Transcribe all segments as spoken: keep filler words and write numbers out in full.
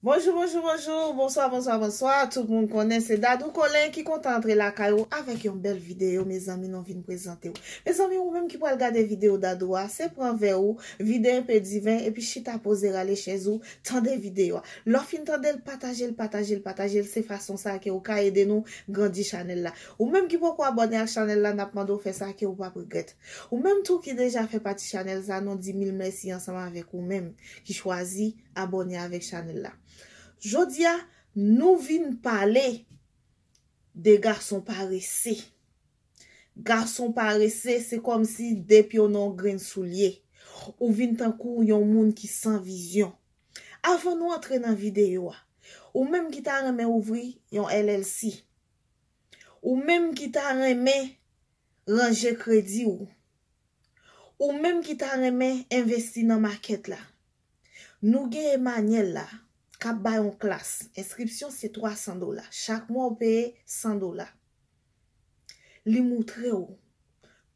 Bonjou, bonjou, bonjou, bonswa, bonswa, bonswa. Tout moun konnen se Dadou Colin ki kontan antre lakay ou avèk yon bèl videyo, mezanmi, nou vin prezante w. Mezanmi, ou menm ki pral gade videyo Dadou a, se pran vè ou, vide enpe diven, epi chita poze rale chèz ou, tande videyo a. Lè w fin tande l, pataje l, pataje l, pataje l, se fason sa ke ou ka ede nou grandi chanèl la. Ou menm ki poko abòne ak chanèl la, n ap mande w fè sa ke ou p ap regrèt. Ou menm tou ki deja fè pati chanèl sa, nou di mil mèsi ansanm avèk ou menm ki chwazi abòne avèk chanèl la. Jodi a, nou vin pale de gason parese. Gason parese, se kòmsi de pye w nan yon grenn soulye. Ou vin tankou yon moun ki san vizyon. Avan nou antre nan videyo a, ou menm ki ta renmen ouvri yon L L C, ou menm ki ta renmen ranje kredi w, ou menm ki ta renmen envesti nan makèt la, nou gen Emmanuel la, k ap bay yon klas. Enskripsyon se twa san dola. Chak mwa ou peye san dola. Li moutre w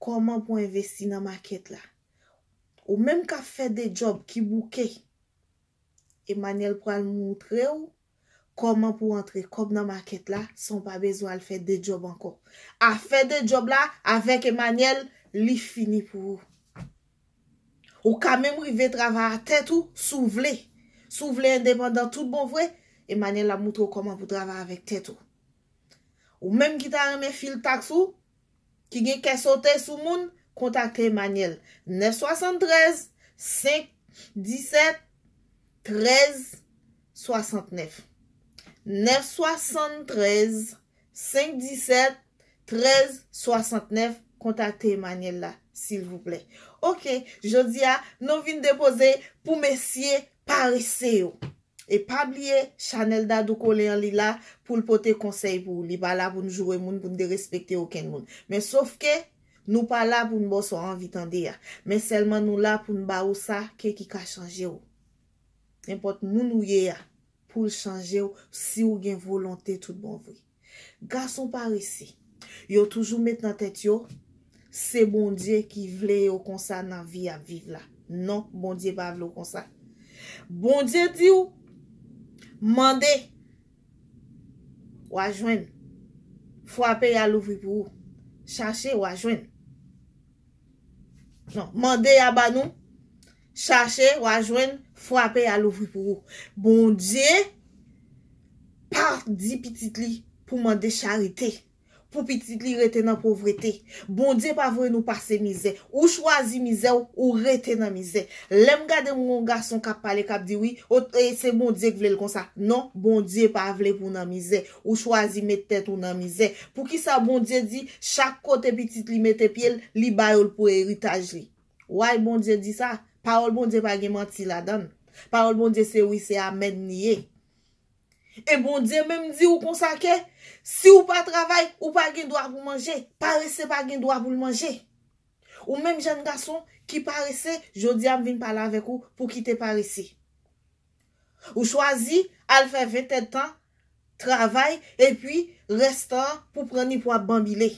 kòman pou envesti nan makèt la. Ou menm k ap fè de djòb ki bouke, Emmanuel pral moutre w kòman pou antre kòb nan makèt la san w pa bezwen al fè de djòb ankò. Afè de djòb la, avèk Emmanuel, li fini pou ou. Ou ka menm rive travay a tèt ou si w vle. Si w vle endepandan tout bon vre, Emmanuel ap moutre w kòman pou travay avèk tèt ou. Ou menm ki ta renmen fil taks ou, ki gen kè sote sou moun, kontakte Emmanuel. Nèf swasann trèz, senk disèt, trèz swasantnèf. Nèf swasann trèz, senk disèt, trèz swasantnèf, kontakte Emmanuel la, silvouplè. Oke, jodi a, nou vin depoze pou mesye parese yo. E pa bliye, chanèl Dadou Colin an, li la pou l pote konsèy pou ou. Li pa la pou n joure moun, pou n derespekte okenn moun. Men sof ke, nou pa la pou n ba w sa w anvi tande a. Men sèlman nou la pou n ba ou sa ke ki ka chanje w. Nenpòt moun ou ye a, pou l chanje w si w gen volonte tout bon vre. Gason parese, yo toujou met nan tèt yo, se Bondye ki vle yo konsa nan vi y ap viv la. Non, Bondye pa vle w konsa. Bondye di w, mande, w a jwenn. Frape, y a louvri pou ou. Chache, w a jwenn. Non, mande, y a ba nou. Chache, w a jwenn. Frape, y a louvri pou ou. Bondye pa di pitit li pou mande charite, pou pitit li rete nan povrete. Bondye pa voye nou pase mizè. Ou chwazi mizè w, ou rete nan mizè. Lè m gade m wè yon gason k ap pale, k ap di wi, o, e, se Bondye k vle l konsa. Non, Bondye pa vle pou w nan mizè. Ou chwazi met tèt ou nan mizè. Poukisa Bondye di chak kote pitit li mete pye l, li ba yo l pou eritaj li? Why Bondye di sa? Pawòl Bondye pa gen manti ladan l. Pawòl Bondye se wi, se amèn li ye. E Bondye menm di w konsa ke si w pa travay, ou pa gen dwa pou manje. Parese pa gen dwa pou l manje. Ou menm jèn gason ki parese, jodi a m vin pale avèk ou pou kite parese. Ou chwazi al fè ven èdtan travay, epi rès tan an pou pran ni pou ap banbile.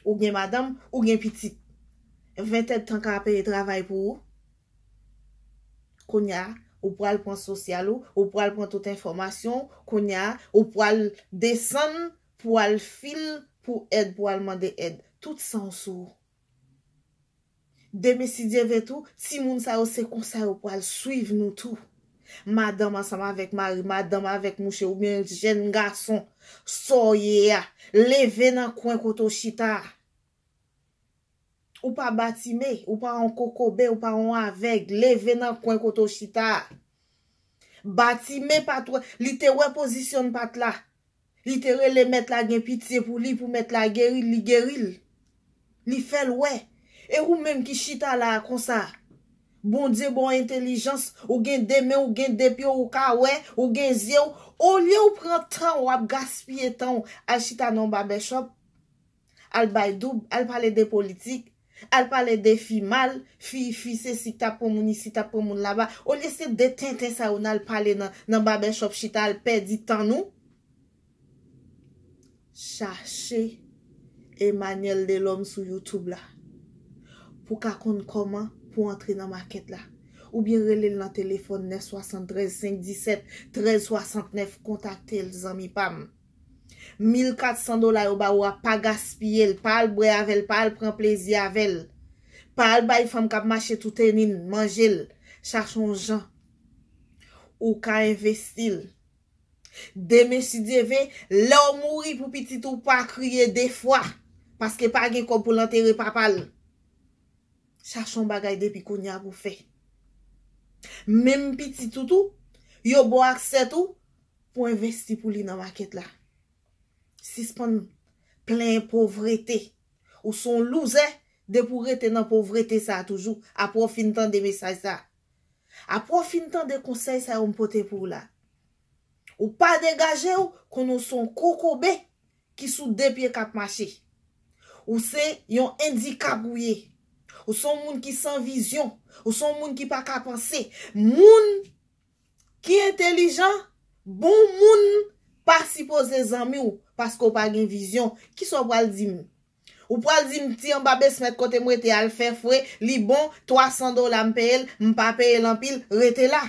Ou gen madanm, ou gen pitit. Ven èdtan ka peye travay pou ou. Kounye a, ou pral pran sosyal ou, ou pral pran tout enfòmasyon w. Kounye a, ou pral desann pou al fil pou èd, pou al mande èd. Tout san w sou ou. Demen, si Dye vle tou, timoun sa yo se konsa yo pral swiv nou tou. Madanm ansanm avèk mari, madanm avèk mouche, oubyen jèn gason, sa w ye a, leve nan kwen kote w chita a. Ou pa Batime, ou pa yon kokobe, ou pa yon avèg, leve nan kwen kote w chita a. Batime pa t wè, li te wè pozisyon l pa t la. Li te rele mèt la gen pitye pou li, pou mèt la geri l, li geri l. Li fè l wè. E ou menm ki chita la a konsa, Bondye ba w entèlijans, ou gen de men, ou gen de pye, ou ka wè, ou gen zye w. Olye w pran tan w ap gaspiye tan w al chita nan yon babèchòp, al bay doub, al pale de politik, al pale de fi mal, fi, fi sesi k t ap pran moun isit, t ap pran moun laba. Olye se de tenten sa yo n al pale nan, nan babèchòp chita, al pèdi tan nou. Chache Emmanuel Delorme sou YouTube la pou w ka konn kòman pou w antre nan makèt la. Oubyen rele l nan telefòn nèf swasanntrèz senk disèt trèz swasantnèf, kontakte l, zanmi pa m. Mil katsan dola yo ba ou a, pa gaspiye l, pa al bwè avè l, pa al pran plezi avè l. Pa al bay fanm k ap mache toutenin manje l. Chache yon jan ou ka envesti l. Demen, si Dye ve, lè w mouri pou pitit ou pa kriye de fwa, paske pa gen kòb pou l antere papa l. Chache yon bagay depi kounye a pou fè. Menm pitit ou tou, yo ba w aksè tou pou envesti pou li nan makèt la. Sispann plenyen povrete. Ou se yon louzè depi w rete nan povrete sa a toujou. Apre w fin tande mesaj sa a. Apre w fin tande konsèy sa yo m pote pou w la. Ou pa degaje w, konnen w se yon kokobe ki sou de pye k ap mache. Ou se yon endikap ou ye. Ou se yon moun ki san vizyon. Ou se yon moun ki pa ka panse. Moun ki entelijan, bon moun pa sipoze zanmi w paske w pa gen vizyon. Kisa w pral di m? Ou pral di m ti anba basement kote m rete al fè fre, li bon, twasan dola m peye l, m pa peye l anpil, rete la.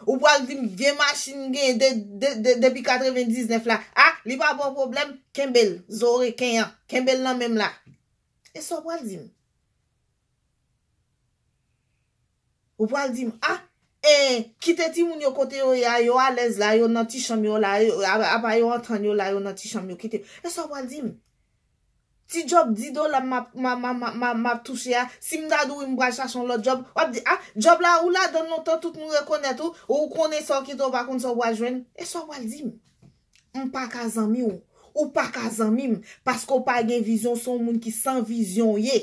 Ou pral di m vye machin m genyen de, de, de, depi katrevendiznèf la, a, li pa ba w pwoblèm, kenbe l, zo reken an, kenbe l nan men m la. E sa w pral di m? Ou pral di m, a, e, kite timoun yo kote yo ye a, yo alèz la, yo nan ti chanm yo la, yo, a, apa yo antann yo la, yo nan ti chanm yo, kite. E sa w pral di m? Ti djòb dis dola m ap, m ap, m ap, m ap, m ap touche a, si m ta di w wi m pral chache yon lòt djòb, w ap di, a, djòb la ou ladan l lontan, tout moun rekonèt ou, ou konnen sa w kite, w pa konn sa w pral jwenn. E sa w pral di m? M pa ka zanmi w. Ou pa ka zanmi m, paske w pa gen vizyon, w se yon moun ki san vizyon w ye.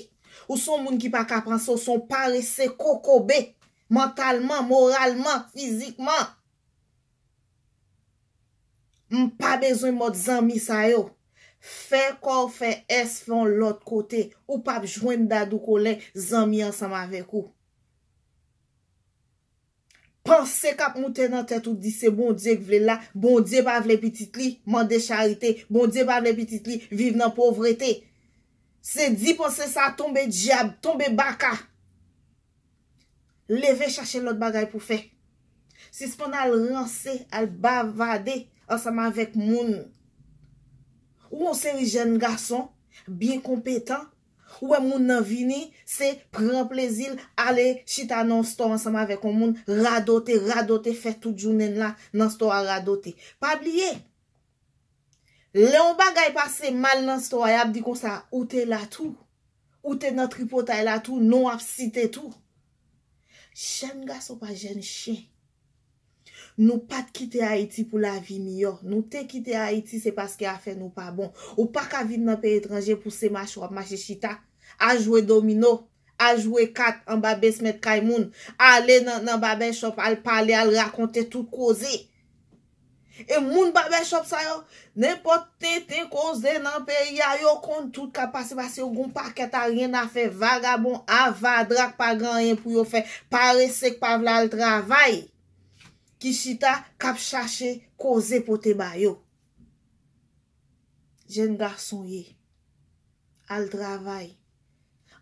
Ou se yon moun ki pa ka panse, w se yon parese kokobe, mantalman, moralman, fizikman. M pa bezwen mòd zanmi sa yo. Fè kò w fè S, fè yon lòt kote. Ou p ap jwenn Dadou Colin zanmi ansanm avèk ou. Panse k ap moute nan tèt ou di se Bondye k vle l la, Bondye pa vle pitit li mande charite, Bondye pa vle pitit li viv nan povrete. Se di panse sa tonbe dyab, tonbe baka. Leve chache lòt bagay pou fè. Sispann al ranse, al bavade ansanm avèk moun. Ou yon seri jèn gason, byen konpetan. Ou wè moun nan vini, se pran plezi l, ale chita nan yon store ansanm avèk yon moun, radote, radote, fè tout jounen l la nan store a radote. Pa bliye, lè yon bagay pase mal nan store a, y ap di konsa, ou te la tou. Ou te nan tripotay la tou, non w ap site tou. Jèn gason pa jèn chen. Nou pa t kite Ayiti pou lavi miyò. Nou te kite Ayiti, se paske afè nou pa bon. Ou pa ka vin nan peyi etranje pou se mache w ap mache chita, a jwe domino, a jwe kat anba basement kay moun, ale nan, nan barbershop, al pale, al rakonte tout koze. E moun barbershop sa yo, nenpòt tenten koze nan peyi a, yo konn tout k ap pase, paske yo gon pakèt a ryen a fè, vagabon, avadra k pa gen anyen pou yo fè, parese k pa vle al travay, ki chita, k ap chache koze pote ba yo. Jèn gason w ye, al travay,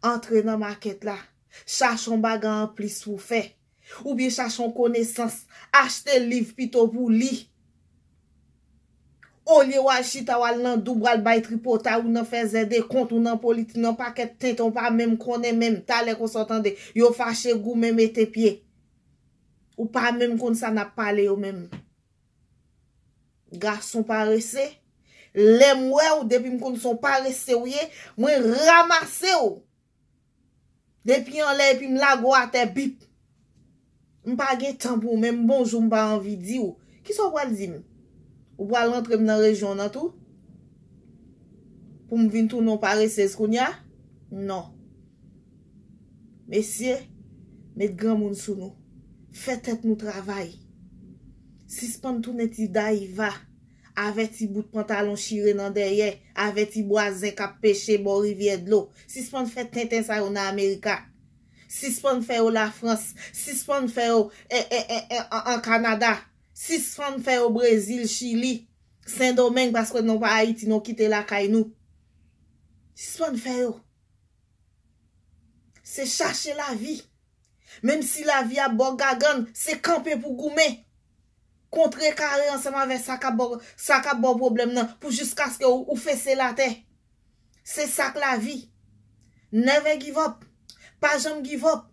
antre nan makèt la, chache yon bagay anplis pou w fè, oubyen chache yon konesans, achte liv pito pou w li. Olye w al chita, w al nan doub, w al bay tripotay, ou nan fè zèdekont, ou nan politik, nan pakèt tenten, ou pa menm konnen menm. Talè konsa w tande, yo fache goumen mete pye. Ou pa menm konn sa n ap pale yo menm. Gason parese, lè m wè w, depi m konn se yon parese w ye, mwen ranmase w. Depi anlè epi m lage w atè, bip. M pa gen tan pou w, menm bonjou m pa anvi di w. Kisa w pral di m? Ou pral rantre m nan rejyon w nan tou? Pou m vin tounen yon paresez kounye a? Non. Mesye, met granmoun sou nou. Fè tèt nou travay. Sispann tounen ti dayiva. Avèti bout pantalon chire nan dèyè, avèti bwazen k ap peche bò rivyè dlo. Sispann fè tenten sa yo nan Amerika. Sispann fè yo Lafrans. Sispann fè yo, e, e, e, e, an, an Kanada. Sispann fè yo Brezil, Chili, Sendomeng, paske nou pa Ayiti, nou kite lakay nou. Sispann fè yo. Se chache lavi. Menm si lavi ap ba w gagann, se kanpe pou goumen. Kontre kare ansanm avèk sa k ap ba w, sa k ap ba w pwoblèm nan, pou jiskaske ou, ou fese l atè. Se sa k lavi. Never give up. Pa janm give up.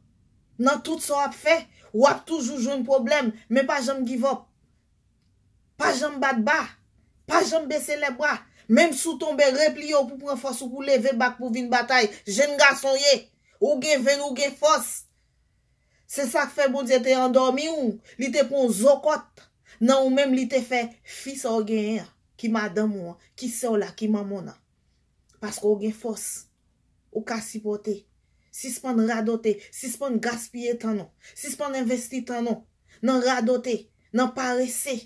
Nan tout sa w ap fè, w ap toujou jwenn pwoblèm, men pa janm give up. Pa janm bat ba. Pa janm bese lèbra. Menm si w tonbe, repliye w pou pran fòs ou, pou leve bak, pou vin batay. Jenn gason w ye. Ou gen venn, ou gen fòs. Se sa k fè Bondye te andòmi w. Li te pran yon zokòt nan ou menm, li te fè fi sa w genyen an, ki madanm ou an, ki sè w la, ki manman w nan. Paske w gen fòs. Ou ka sipòte. Sispann radote. Sispann gaspiye tan nou. Sispann envesti tan nou nan radote, nan parese.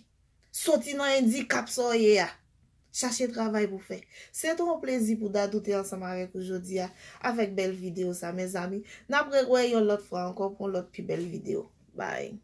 Soti nan endikap sa w ye a. Chache travay pou fè. Se te yon plezi pou Dadou te ansanm avèk ou jodi a, avèk bèl videyo sa, mezanmi. N ap rewè yon lòt fwa ankò pou yon lòt pi bèl videyo. Bye.